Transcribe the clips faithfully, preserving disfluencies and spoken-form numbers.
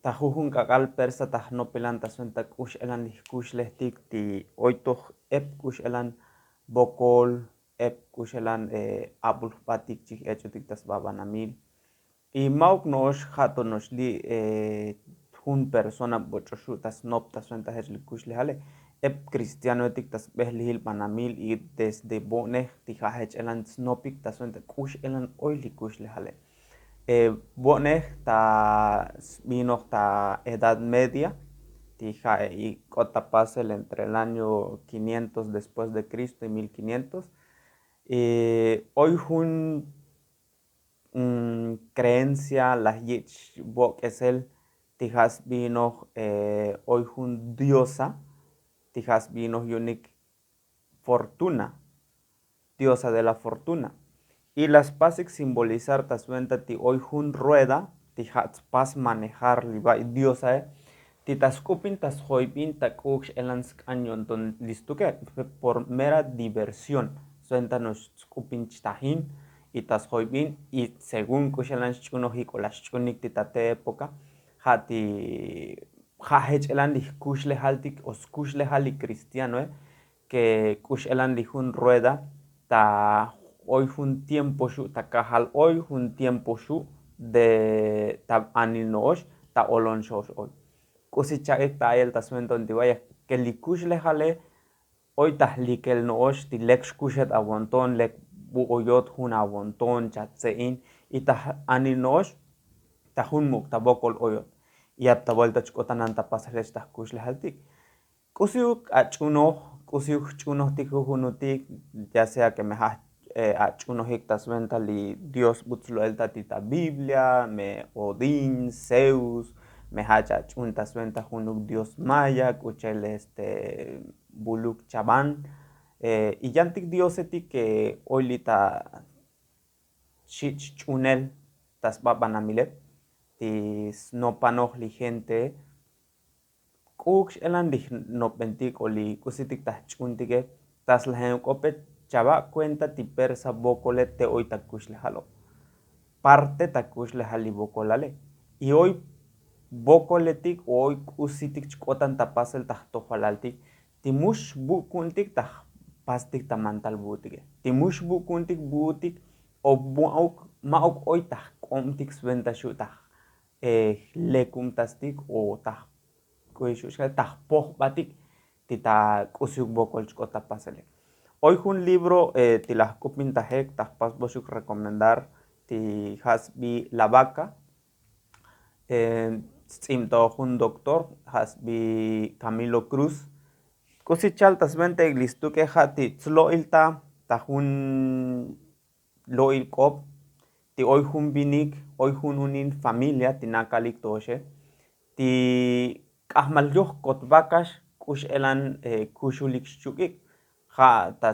Ta jujun k'ak'al persa ta jnopilan ta sventa k'u x'elan li jkuxlejtik ti oy toj ep k'u x'elan bokol, ep k'u x'elan abul jbatik chi j'ech'otik ta sba banamil. Y ma'uk no'ox ja' to no'ox li' jun persona boch'o xu' ta snop ta sventa jech li kuxlejale. Ep kristianoetik ta sbejlijil banamil y desde bo'nej ti ja' jech elan snopik ta sventa k'u x'elan oy li kuxlejale. Bo'nej ta sbinoj ta edad media ti ja' ik'ot ta pasel entre el año quinientos después de Cristo y mil quinientos. Oy jun kreencia laj yich' bok'esel ti ja' sbinoj oy jun diosa ti ja' sbinoj yu'unik fortuna, diosa de la fortuna. Y la spasik simbolizar ta sventa ti oy jun rueda ti ja' tspas manejar li bay diosae ti ta sk'upin ta sjoybin ta k'u'uk x'elan sk'an yo'nton li stuke por mera diversión. Sventa no'ox sk'upin chtajin y ta sjoybin y según k'u x'elan xch'unojik o la xch'unik ti ta te época ja' ti ja' jech elan li jkuxlejaltik o skuxlejal li kristianoe. Ke k'u x'elan li jun rueda ta oy jun tiempo xu' ta kajal oy jun tiempo xu' de ta anil no'ox ta olon xo'ox oy. K'usi cha'ik ta ayel ta sventa on ti bay ke li kuxlejale oy ta jlikel no'ox ti lek xkuxet avonton lek bu oyot jun avonton cha tse'in y ta anil no'ox ta jun muk' ta bokol oyot. Y ap ta vuelta chk'otanan ta pasel jech ta jkuxlejaltik. K'usiuk ach'unoj k'usiuk jch'unojtik jujunutik ya sea ke me ja' ach'unojik ta sventa li dios bu tslo'el ta ti ta biblia me odín zeus me ja' chach'un ta sventa junuk dios maya k'u cha'el este buluk chaban. Y yantik diosetik ke oy li' ta xich' ch'unel ta sba banamile ti snopanoj li gentee. K'u'uk x'elan li jnopbentik o li k'usitik ta jch'untike ta slajenk'ope chava' kuenta ti persa bokole te oy ta kuxlejalo'. Parte ta kuxlejal li bokolale y oy bokoletik o oy k'usitik chk'otan ta pasel ta jtojalaltik ti mu xbu' ku'untik ta jpastik ta mantal bu'utike ti mu xbu' ku'untik bu'utik o ma'uk ma'uk oy ta jk'obtik sventa xu' ta jlekumtastik o ta jk'uy xu' xkal ta jpojbatik ti ta k'usiuk bokol chk'ot ta pasele. Oy jun libro ti la jk'upintajek ta jpasboxuk recomendar ti ja' sbi la vaca. Sts'ibtoj jun doctor ja' sbi camilo cruz. K'usi chal ta sventa ik li stuk'e ja' ti tslo'il ta ta jun lo'il k'op ti oy jun vinik oy jun unin familia ti nakalik toxe ti k'ajmal yoj kot vakax k'u x'elan kuxulik xchuk'ik. Ja' ta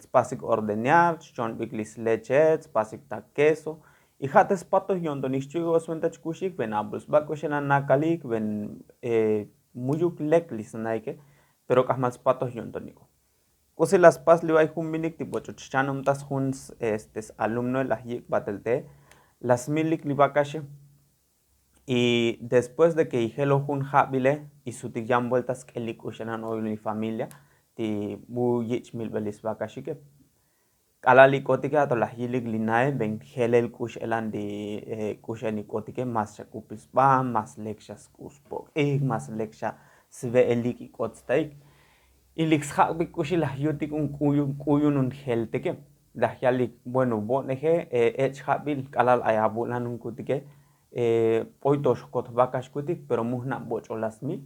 spasik ordeñar xchonbik li sleche spasik ta keso y ja' ta spatoj yo'ntonik xchuk'ik o sventa chkuxik ven abul sba k'u x'elan nakalik ven muyuk lek li snaike. Pero k'ajmal spatoj yo'ntoniko k'usi la spas li bay jun vinik ti boch'o chchanomtas jun este s-alumnoe laj yik' batel te la smilik li vakaxe. Y después de ke ijeloj jun jabile y sutik yan vuelta sk'elik k'u x'elan oy li familia ti bu yich' milbel li svakaxike. K'alal ik'otike ato laj yilik li nae ven jelel k'u x'elan li k'u x'elan ik'otike mas xa k'upil sba mas lek xa sk'u spok'ik mas lek xa sve'elik ik'ot staik. Y lik sjak'bik k'uxi laj yutik un k'uyun k'uyun un jeltike laj yalik bueno bo'neje ech' jabil k'alal ay abu'lan un kutike. P'oy to xkot vakax kutik pero mu jna' boch'o la smil.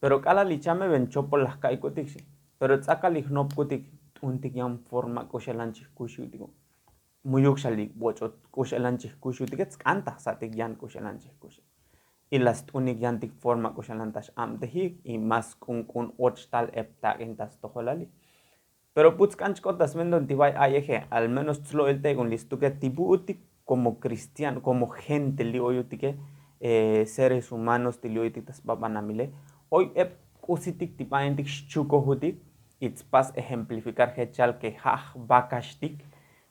Pero k'alal ichame ven chopol laj ka'i kutik xi. Pero ts'akal ijnop kutik t'untik yan forma k'u x'elan chijkux yu'tiko. Muyuk xa li boch'o k'u x'elan chijkux yu'tike tsk'an ta jsa'tik yan k'u x'elan chijkuxi. Y la st'unik yantik forma k'u x'elan ta x'abtejik y mas k'unk'un och tal ep tak'in ta stojolali. Pero putz k'an chk'ot ta sventa on ti bay ayeje al menos tslo'il ta ik'un li stuke ti bu'utik komo kristiano komo gente li' oyotike seres humanos ti li' oyotik ta sba banamile. Oy ep k'usitik ti baintik xchukojutik y tspas ejemplifikar jechal ke ja' jvakaxtik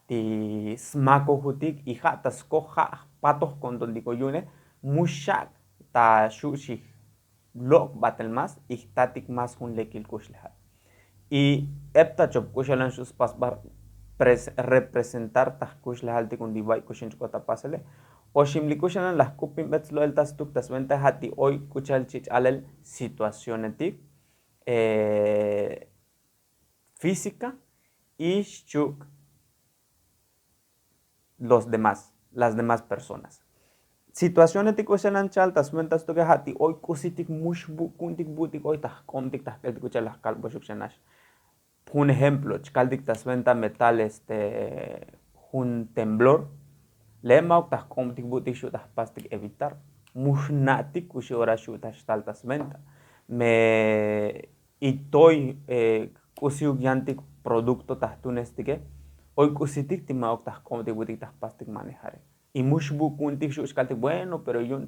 ti smakojutik y ja' ta skoj ja' jpatoj ko'ntontiko yu'une. Mu xak' ta xu' xij lok' batel más y jtatik más jun lekil k'uxlejal. Y ep ta chop k'uxelan xu' spas bar representar ta jk'uxlejal tik un li bay k'uxin chk'ot ta pasele. Oxim li k'uxelan laj k'upin bet slo'el ta stuk ta sventa ja' ti oy k'uchal chi ch'alel situacionetik físika y xchuk' los demás las demás personas. Situacionetik k'uxelan chal ta sventa stuke ja' ti oy k'usitik mux bu' ku'untik bu'tik oy ta jk'obtik ta jk'eltik k'uchal laj kalboxuk xanax. Jun ejemplo chkaltik ta sventa metal este jun temblor. Le' ma' ok ta jk'obtik bu'tik xu' ta jpastik evitar mux na'tik k'uxi ora xu' ta xtal ta sventa. Me y toy k'usiuk yantik producto ta jtunestike. Oy k'usitik ti ma' ok ta jk'obtik bu'tik ta jpastik manejare. Y mux bu' ku'untik xu' xkaltik bueno pero yu'un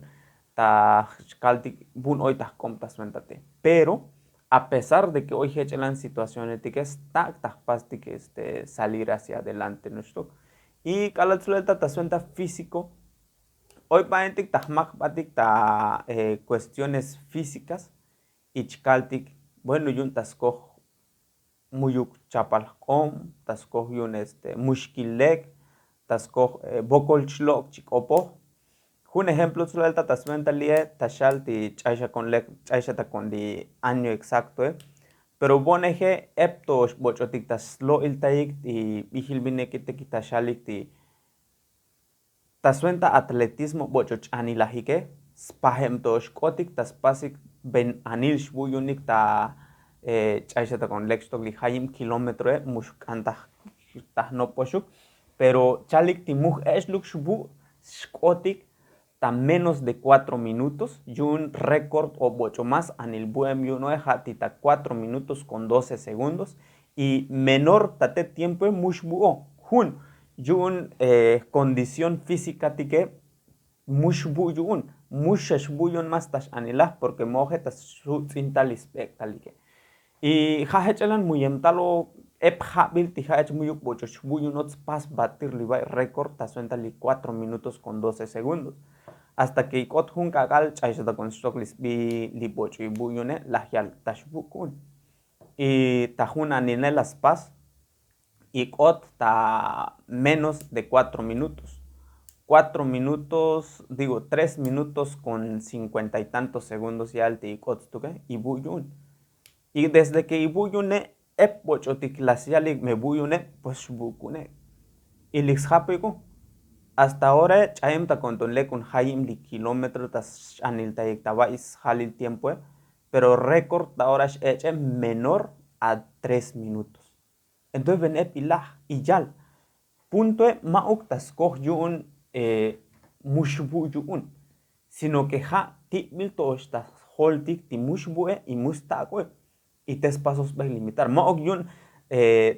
ta xkaltik bu'un oy ta jk'ob ta sventati. Pero a pesar de ke oy jech'elan situacionetike stak' ta jpastik este salir hacia adelante nuxtuk. Y k'alal slo'el ta ta sventa físiko oy ba'entik ta jmak jbatik ta cuestiones físikas. Y chkaltik bueno yu'un ta skoj muyuk chapal jk'ob ta skoj yu'un este muxkil lek ta skoj bokol chlok' chik'opoj. Jun ejemplo slo'el ta ta sventa li'e ta xal ti ch'ay xa kon lek ch'ay xa ta kon li año exactoe. Pero bo'neje ep to xboch'otik ta slo'il tayik ti bijil binek'itik ta xalik ti ta sventa atletismo boch'o ch'anilajike. Spajeb to xk'otik ta spasik ben anil xbu' yu'unik ta ch'ay xa ta kon lek xtok li jayib kilómetroe mux k'an ta jnopboxuk. Pero chalik ti muj ech' luk xbu' xk'otik ta menos de cuatro minutos yu'un récord o boch'o más anil bu'em yu'unoe ja' ti ta cuatro minutos kon doce segundos. Y menor ta te tiempoe mux bu'o jun yu'un condición físikatike. Mux bu' yu'un mux xa xbu' yu'un más ta x'anilaj porke mo'oje ta xu' tz'intal li sbek'talike. Y ja' jech'elan muyem tal o ep jabil ti ja' ech muyuk boch'o xbu' yu'un ot spas batir li bay récord ta sventa li cuatro minutos kon doce segundos. Hasta ke ik'ot jun k'ak'al ch'ay xa ta kon xtok li sbi li boch'o ibu' yu'une laj yal ta xbu' ku'un. Y ta jun anine la spas ik'ot ta menos de cuatro minutos. Cuatro minutos digo tres minutos kon cincuenta y tantos segundos yal ti ik'ot stuke ibu' yu'un. Y desde ke ibu' yu'une ep boch'otik las yalik me bu' yu'une pues xbu' ku'une. Y lik sjapik u hasta orae ch'ayem ta konton lek un jayim li kilómetro ta x'anil tayik ta bay sjalil tiempoe. Pero récord ta ora x'ech'e menor a tres minutos. Entonces ben ep ilaj iyal puntoe ma'uk ta skoj yu'un mux bu' yu'un sino ke ja' ti'bil to'ox ta sjoltik ti mux bu'e y mux tak'oe. Y te spasoj sbej limitar ma'uk yu'un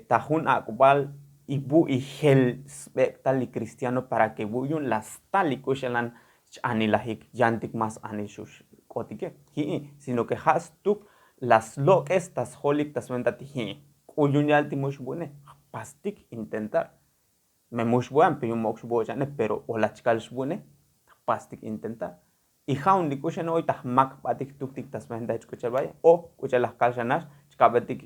ta jun ak'ubal y bu' y jel sbek'tal li kristiano para ke bu' yu'un la stal li k'uxelan ch'anilajik yantik más anil xu' xk'otike. Ji'i sino ke ja' stuk la slok'es ta sjolik ta sventa ti ji'i k'u yu'un yal ti mux bu'une. Jpastik intentar me mux bu'an pe yu'un ma'uk xbu'o cha'ne pero o la chkal xbu'une. Jpastik intentar y ja'un li k'uxene oy ta jmak jbatik jtuktik ta sventa jech k'uchel baye o k'uchel laj kal xa nax chkabetik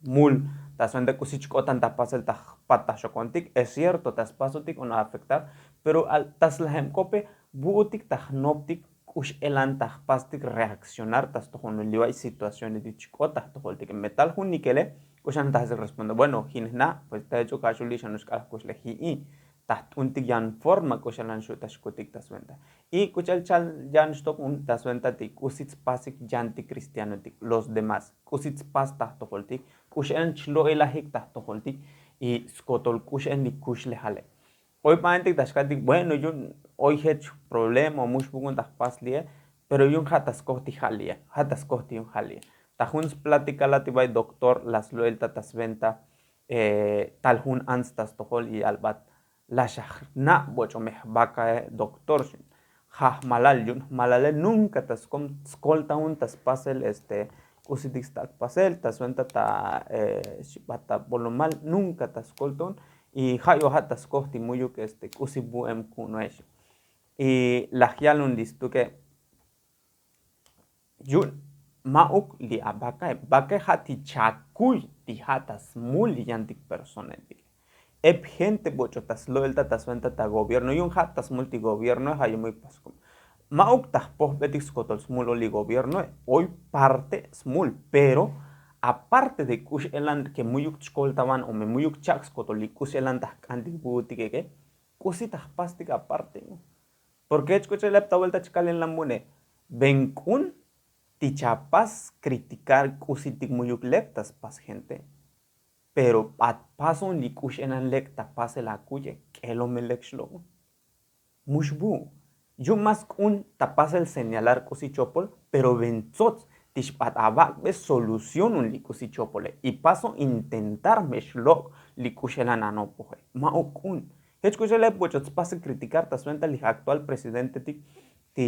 mul ta sventa k'usi chk'otan ta jpasel ta jpat ta xokontik es cierto ta spasotik un afektar. Pero ta slajeb k'ope bu'utik ta jnoptik k'uxelan ta jpastik reakcionar ta stojol li bay situacionetik chk'ot ta jtojoltik metal jun nikele. K'uxelan ta jresponde bueno jin jna' pues ta jech u k'axul li' xa no'ox k'al jkuxlej ji'i ta jt'untik yan forma k'uxelan xu' ta xkutik ta sventa. Y k'uchel chal yan xtok un ta sventa ti k'usi tspasik yantik kristianotik los demás k'usi tspas ta jtojoltik k'uxe'en chlo'ilajik ta jtojoltik y skotol k'uxe'en li kuxlejale. Oy ba'entik ta xkaltik bueno yu'un oy jech problema o mux buk'un ta jpas li'e. Pero yu'un ja' ta skoj ti ja' li'e ja' ta skoj ti yu'un ja' li'e. Ta jun splatikala ti bay doctor la slo'il ta ta sventa tal jun ants ta stojol y alb'at la xa jna' boch'omej jbakae doctor xun. Ja' jmalal yu'un jmalale nunka ta skolta jun ta spasel este k'usitik stak' pasel ta sventa ta xib'at ta bolomal nunka ta skolta jun. Y ja' yoja' ta skoj ti muyuk este k'usi bu'em ku'un oex. Y laj yalun li stuke, yu'un ma'uk li abakae bake ja' ti chakuy ti ja' ta smul li yantik personaetike. Ep gente boch'o ta slo'elta ta sventa ta gobierno yu'un ja' ta smul ti gobiernoe ja' yumuyuk paskom. Ma'uk ta jpojbetik skotol smul o li gobiernoe, oy parte smul. Pero aparte de k'ux elan ke muyuk chkoltavan o me muyuk chak' skotol li k'ux elan ta jk'antik bu'utik eke, k'usi ta jpastik aparte. Porke jech k'uch'el ep ta vuelta chkalen lamune, ven k'un ti chapas kriticar k'usitik muyuk lek ta spas gente. Pero bat pason li k'ux enan lek ta pasel akuye, k'elomel lek xlo'on. Mux bu' yu'un mas k'un ta pasel señalar k'usi chopol. Pero ven tsots ti xbat abak'be solución un li k'usi chopole y paso intentar me xlok' li k'ux elan anopoje. Ma'uk k'un. Jech k'uch'el ep boch'o tspas kriticar ta sventa li actual presidentetik ti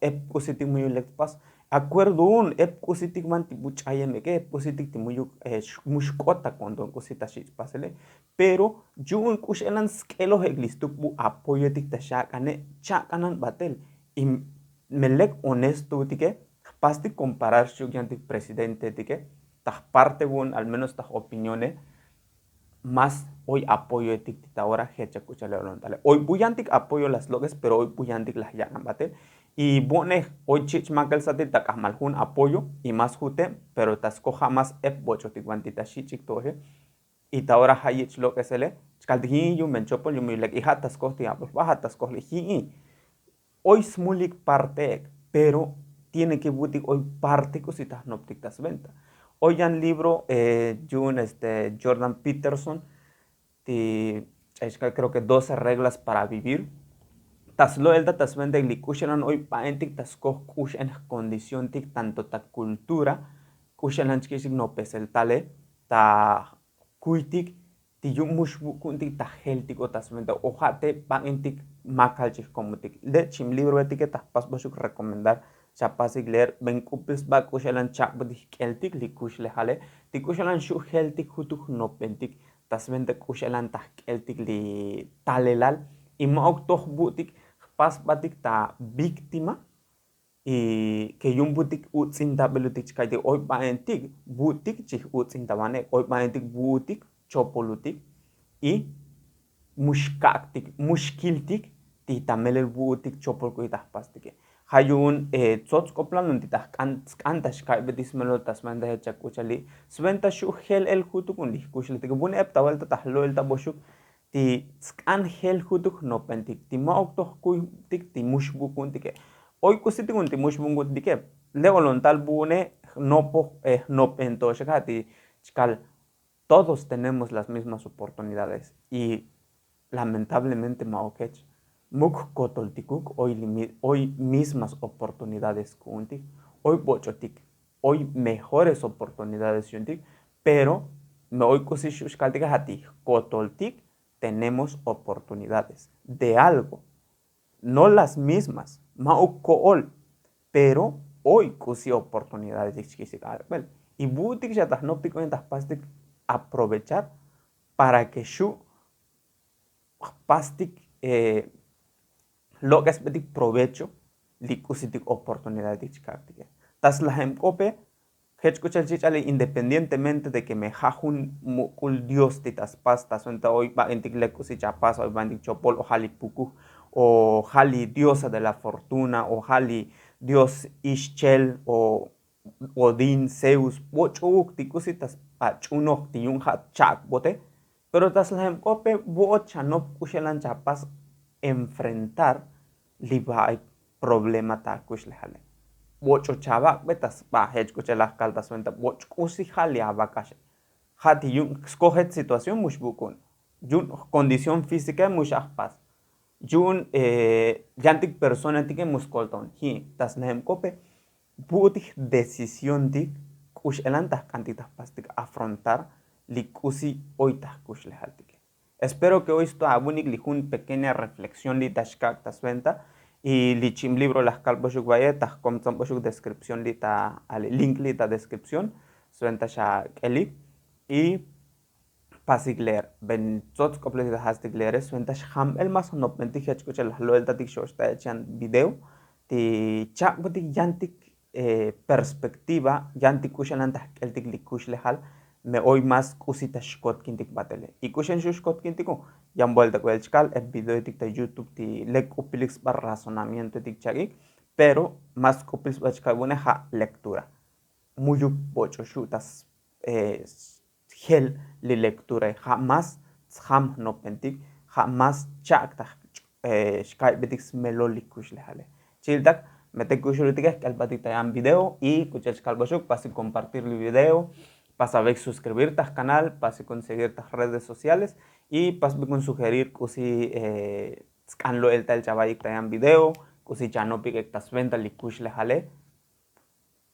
ep k'usitik muyuk lek tspas. Acuerdo un ep k'usitik van ti bu ch'ayem eke ep k'usitik ti muyuk mux k'ot ta konton k'usi ta xich' pasele. Pero yu'un k'ux elan sk'eloj ek li stuk bu apoyoetik ta xak'ane chak'anan batel. Y me lek honesto utike jpastik komparar xchuk yantik presidentetike ta jparte vu'un al menos ta jopinione. Mas oy apoyoetik ti ta ora jech chak k'uch'al olon t'ale oy bu yantik apoyo las lok'es pero oy bu yantik laj yak'an batel. Y bo'nej oy chich' makel satil ta k'ajmal jun apoyo y mas jute pero ta skoj ja' mas ep boch'otik van ti ta xich'ik to'oje. Y ta ora ja' yich' lok'esele chkaltik yi'i yu'un ven chopol yu'un lek y ja' ta skoj ti abol jba ja' ta skoj li yi'i. Oy smulik parte ek pero tiene ke butik oy parte k'usi ta jnoptik ta sventa. Oy yan libro yu'un este jordan peterson ti ch'ayxka kreo ke doce reglas para vivir. Ta slo'elta ta sventa ek li k'ux elan oy ba'entik ta skoj k'ux en jkondiciontik tanto ta kultura k'ux elan chkixtik nopesel tale ta kuytik ti yu'un mux vu'ku'untik ta jeltik o ta sventa o ja' te ba'entik makal chijkomutik le' chim libroetike ta jpasboxuk recomendar. Chapasik leer ven k'upil sba k'ux elan chak'butik jk'eltik li kuxlejale ti k'ux elan xu' jeltik jutuk jnopbentik ta sventa k'ux elan ta jk'eltik li talelal. Y ma'uk toj bu'tik jpasbatik ta víktima y ke yu'un butik utz'intabelutik chka'ytik oy ba'entik butik chij utz'intavanek oy ba'entik butik chopolutik y mux kak'tik mux kiltik ti ta melel bu'utik chopol k'uy ta jpastike. Ja' yu'un tsots k'oplan un ti ta jk'an sk'an ta xka'ybetik smelol ta sventa jech chak k'uchali sventa xu' jel el jutuk un li jkuxlejtike vune ep ta vuelta ta jlo'el ta boxuk ti tsk'an jel jutuk jnopbentik ti ma'uk toj kuytik ti mux vuku'untike. Oy k'usitik un ti mux vuku'untike le' olontal vu'une jnopoj jnopben to'oxaka ti chkal todos tenemos las mismas oportunidades y lamentablemente ma'uk jech muk jkotoltikuk oy mismas oportunidades ku'untik. Oy boch'otik oy mejores oportunidades yu'untik. Pero me oy k'usi xu' xkaltike ja' ti jkotoltik tenemos oportunidades de algo. No las mismas ma'uk ko'ol pero oy k'usi oportunidades chkixtik ak'bel y bu'utik xa ta jnoptik oy ta jpastik aprovechar para ke xu' jpastik lok'esbetik provecho li k'usitik oportunidadetik chka'ktike. Ta slajem k'ope jech k'uchal chich'ale independientemente de ke me ja' jun muk'ul dios ti ta spas ta sventa oy ba'entik lek k'usi chapas oy ba'entik chopol o ja' li pukuj o ja' li diosa de la fortuna o ja' li dios ixchel o odin zeus boch'uk ti k'usi ta sba ch'unoj ti yu'un ja' chak'bote. Pero ta slajem k'ope bo'ot chanop k'uxelan chapas enfrentar li ba'ik problema ta kuxlejale. Boch'o chavak'be ta sba jech k'uchel ajkal ta sventa boch' k'usi ja' li avakaxe. Ja' ti yu'un skojet situación mux vuk'un yu'un jkondición físike mux ajpas yu'un yantik personatike mux skolton ji' ta snajem k'ope bu'utik decisión tik k'ux elan ta jk'antik ta jpastik afrontar li k'usi oy ta jkuxlejaltike. Espero ke oy sto avunik li jun pequeña reflexión li ta xkak' ta sventa y li chim libro laj kalboxuk va'ye ta jkomtzonboxuk descripción li ta link li ta descripción sventa xa k'elik. Y pasik leer ben tsots k'oplesik ta jastik leere sventa xjambel mas jnopbentik jech k'u cha'al jlo'eltatik xo'oxta'e chi'an video ti chak'betik yantik perspektiva yantik k'u xalan ta jk'eltik li kuxlejal. Me oy mas k'usi ta xkotkintik batele y k'u xan xu' xkotkintiku yan buelta k'u el chkal e videoetik ta youtube ti lek k'upilik sba razonamientoetik chak'ik. Pero mas k'upil sba chkal bune ja' lektura. Muyuk boch'o xu' ta sjel li lektura ja' mas tsjam jnopbentik ja' mas cha'k ta xka'ybetik smelol li kuxlejale. Chi'iltak metek kuxulutike jk'elbatik ta yan video y k'u cha'al chkalboxuk pasi kompartir li video, pasa vek suskribir ta jkanal pasi konseguir ta redes sociales y pasbik un sugerir k'usi sk'an lo'eltal chavayik ta yan video, k'usi chanopik ek ta sventa li kuxlejale.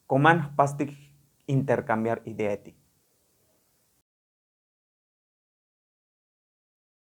Koman jpastik interkambiar ideaetik.